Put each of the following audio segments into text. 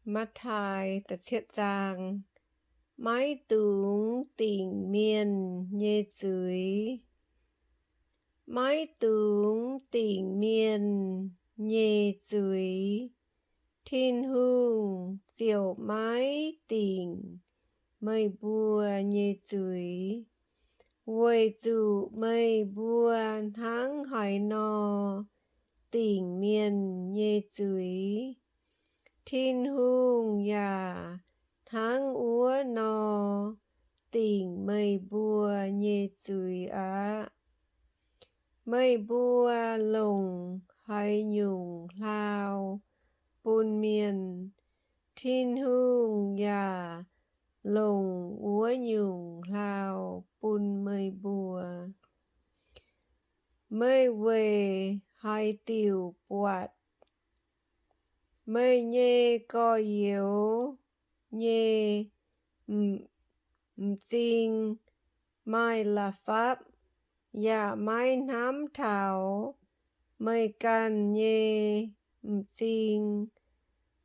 Matv^taai da'cietv zaang. Maiv dungx dingc mienh nyei zuiz. Maiv dungx dingc mienh nyei zuiz. Tin-Hungh ziouc maiv dingc meih mbuo nyei zuiz, weic zuqc meih mbuo hnangv haaix nor dingc mienh nyei zuiz, Tin-Hungh yaac hnangv wuov nor dingc meih mbuo nyei zuiz aqv. Meih mbuo longc haaix nyungc hlaau bun mienh, Tin-Hungh yaac longc wuov nyungc hlaau bun meih mbuo. Meih weic haaix diuc buatc meih nyei gorx-youz nyei m'zing maaih la'fapv, yaac maiv hnamv taux meih ganh nyei m'zing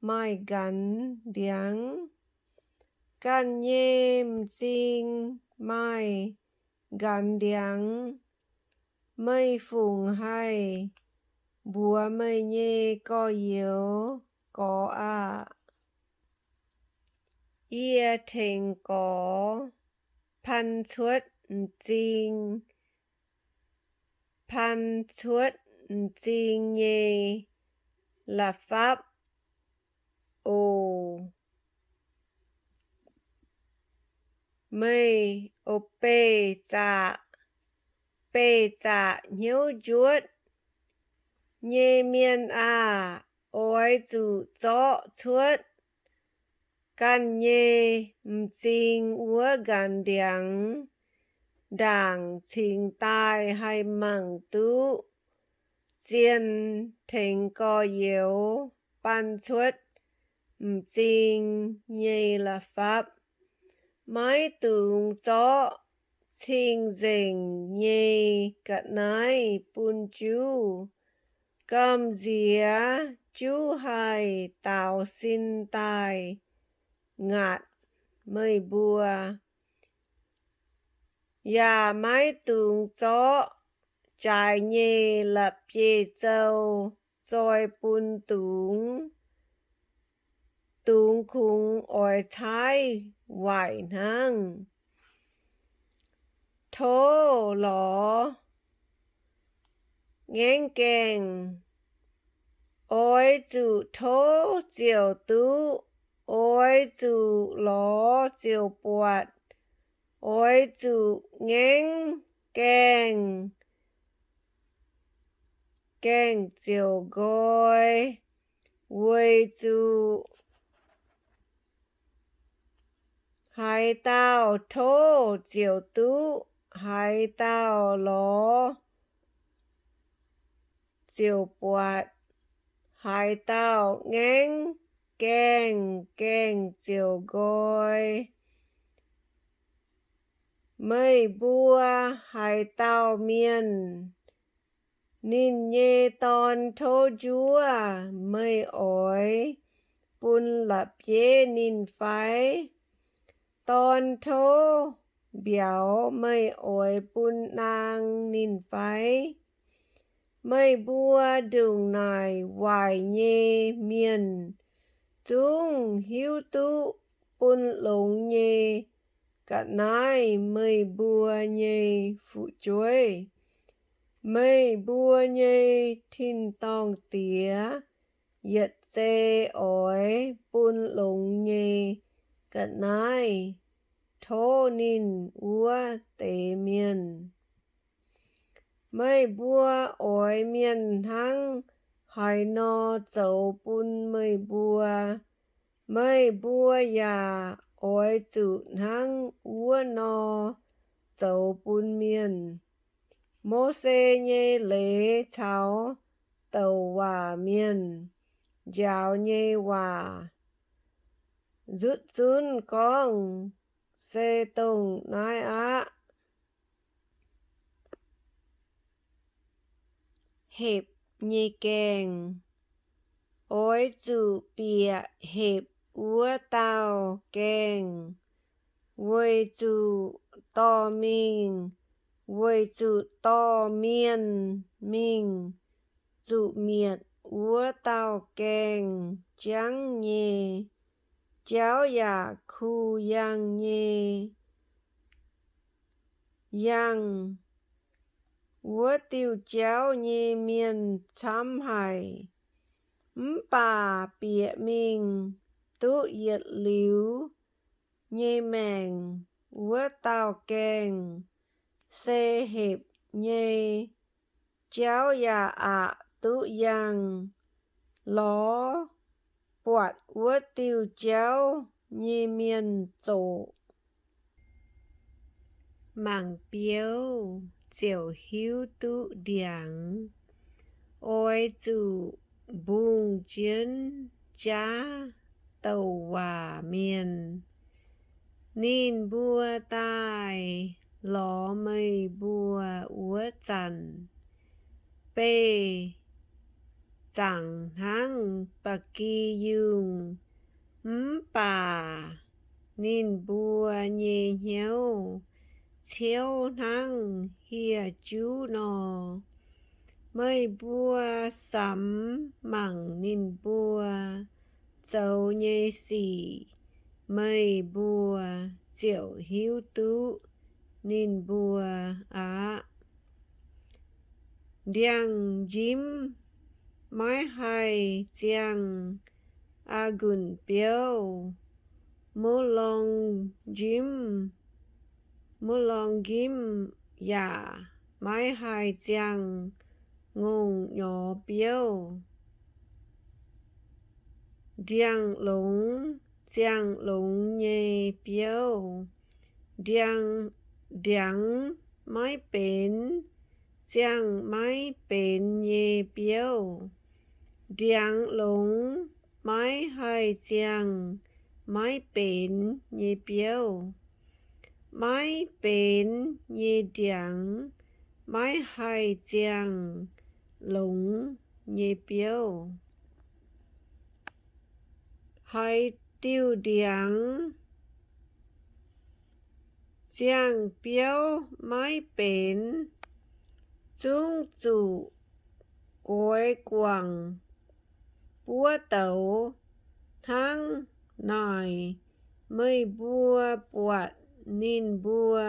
maaih nqanx ndiangx? Ganh nyei m'zing maaih nqanx ndiangx, meih fungc haih mbuox meih nyei gorx-youz gorx aah? Yie tengx gorx paan cuotv m'zing, paan cuotv m'zing nyei la'fapv oc. Meih oc beih zaqc, beih zaqc hnyouv njuotv nyei mienh aah! Oix zuqc zorqv cuotv ganh nyei m'zing wuov nqanx ndiangx ndaangc cingx daaih haih mangc duqv zien tengx gorx-youz baan cuotv m'zing nyei la'fapv. Maiv dungx zorqv cing-nzengc nyei ga'naaiv bun juv. Gamh nziex juv haih daaux sin daaih ngaatc meih mbuo. Yaac maiv dungx zorqv jaaix nyei la'bieiv-zou zoi bun dungz. Dungz kungx oix caaiv waaic hnangv. Tov lorz ngaengv gaengh. Oix zuqc tov ziouc duqv. Oix zuqc lorz ziouc buatc. Oix zuqc ngaengv gaengh, gaengh ziouc nqoi, weic zuqc haaix dauh tov ziouc duqv, haaix dauh lorz ziouc buatc, haaix dauh ngaengv gaengh, gaengh ziouc nqoi. Meih mbuo haaix dauh mienh, ninh nyei dorn tov njuov, meih oix bun la'bieiv ninh fai? Dorn tov mbiauz, meih oix bun naang ninh fai? Meih mbuo ndongc naaic waaic nyei mienh zungv hiuv duqv bun longx nyei ga'naaiv meih mbuo nyei fu'jueiv. Meih mbuo nyei tin-dorngh Diex yietc zei oix bun longx nyei ga'naaiv tov ninh wuov deix mienh. Meih mbuo oix mienh hnangv haaix nor zoux bun meih mbuo, meih mbuo yaac oix zuqc hnangv wuov nor zoux bun mienh. Mose nyei leiz caux douc waac mienh njaaux nyei waac nzutv zunv gorngv se dongh naaiv aqv. Hepc nyei gaengh. Oix zuqc bieqc hepc wuov dauh gaengh, weic zuqc dorh mingh, weic zuqc dorh mienh mingh zuqc mietc wuov dauh gaengh jangv nyei jauv yaac kuh yangh nyei yangh wuov diuh jauv nyei mienh camv haic. Mv baac bieqc mingh duqv yietc liuz nyei maengc wuov dauh gaengh, se hepc nyei jauv yaac aqc duqv yangh. Lorz buatc wuov diuh jauv nyei mienh zoqc mangc biouv ziouc hiuv duqv ndiangx. Oix zuqc mbungh jienv jaav douc waac mienh. Ninh mbuo daaih lorz meih mbuo wuov zanc, beih zaangc hnangv ba'gi yungh, mv baac ninh mbuo nyei hnyouv ciouv hnangv hieh juv nor. Meih mbuo samx mangc ninh mbuo zoux nyei sic, meih mbuo ziouc hiuv duqv ninh mbuo aqv. Ndiangx-njimv maiv haih ziangh a'ngunc biouv, muv lorng njimv, muv lorng njimv yaac maiv haih ziangh ngongh nyorx biouv. Ndiangx-longx ziangh longx nyei biouv, ndiangx, ndiangx maiv benx ziangh maiv benx nyei biouv, ndiangx-longx maiv haih ziangh maiv benx nyei biouv, maiv benx nyei ndiangx maiv haih ziangh longx nyei biouv. Haaix diuh ndiangx ziangh biouv maiv benx, zungv zuqc goix guangc buov douz. Hnangv naaic, meih mbuo buatc ninh mbuo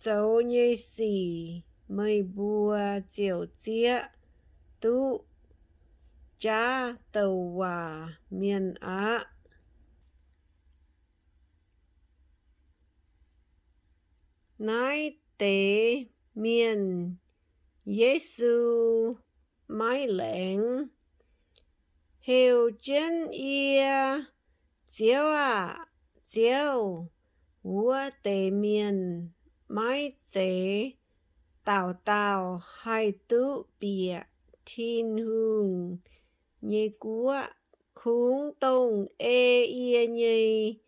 zoux nyei sic, meih mbuo ziouc zieqv duqv jaav douc waac mienh aqv. Naaiv deix mienh Yesu maiv laengz, heuc jienv yie, Ziouv aah! Ziouv! Wuov deix mienh maiv zeiz dauh dauh haih duqv bieqc Tin-Hungh nyei guoqv. Kungx dongh ei yie nyei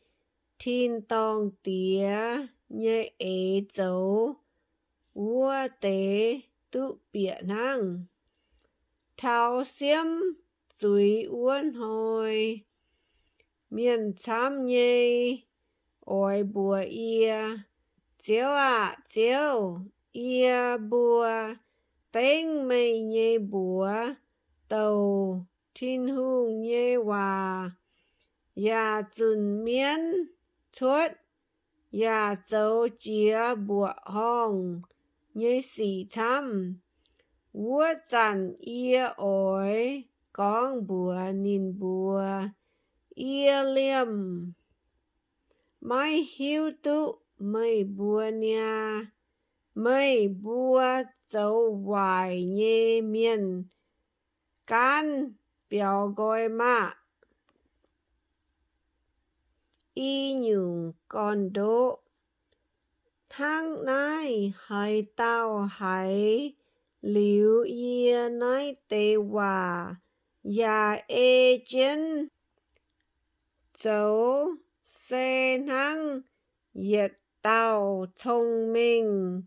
tin-dorngh Diex nyei eix zoux wuov deix duqv bieqc hnangv. Taux siemv zuiz wuov hnoi, mienh camv nyei oix mbuox yie, Ziouv aah! Ziouv! Yie mbuo dengv meih nyei mbuox douc Tin-Hungh nyei waac, yaac zunc mienv cuotv, yaac zoux jiex mbuoqc horngh nyei sic camv. Wuov zanc yie oix gorngv mbuox ninh mbuo, Yie liemh maiv hiuv duqv meih mbuo niaa. Meih mbuo zoux waaic nyei mienh gaanv biaux nqoi maah! I nyungc gorn-ndoqv. Hnangv naaiv, haaix dauh haiz liuz yie naaiv deix waac yaac ei jienv zoux, se hnangv yietc dauh cong-mengh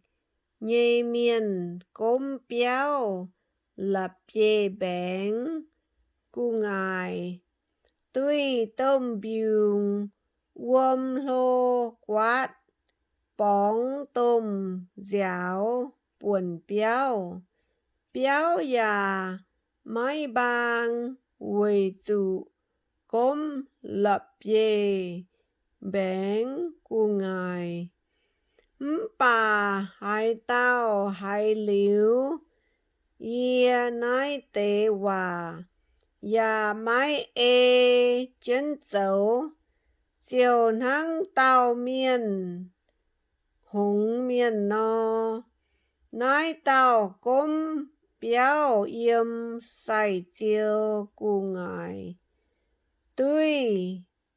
nyei mienh gomv biauv la'bieiv-mbaengx gu'nguaaic. duih domh mbiungc wuom hlo guaatv, borngz domh nziaaux buonc biauv. Biauv yaac maiv mbaang weic zuqc gomv la'bieiv-mbaengx gu'nguaaic. Mv baac haaix dauh haiz liuz yie naaiv deix waac yaac maiv ei jienv zoux, ziouc hnangv dauh mienh hngongx mienh nor. Naaiv dauh gomv biauv yiem sai-ziou gu'nguaaic, duih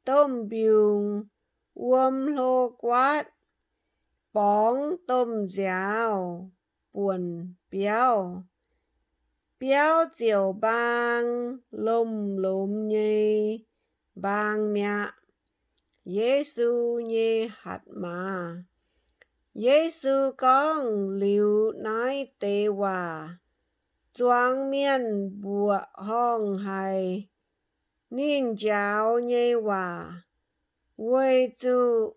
domh mbiungc wuom hlo guaatv, borngz domh nziaaux buonc biauv. Biauv ziouc mbaang lomh lomh nyei, mbaang mi'aqv. Yesu Nyei Hatc Maaz. Yesu gorngv liuz naaiv deix waac, zuangx mienh mbuoqc horngh haic ninh njaaux nyei waac, weic zuqc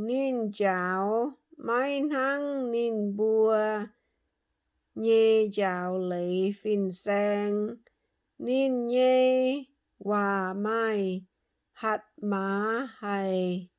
ninh njaaux maiv hnangv ninh mbuo nyei njaaux leiz fin-saeng. Ninh nyei waac maaih hatc maaz haic.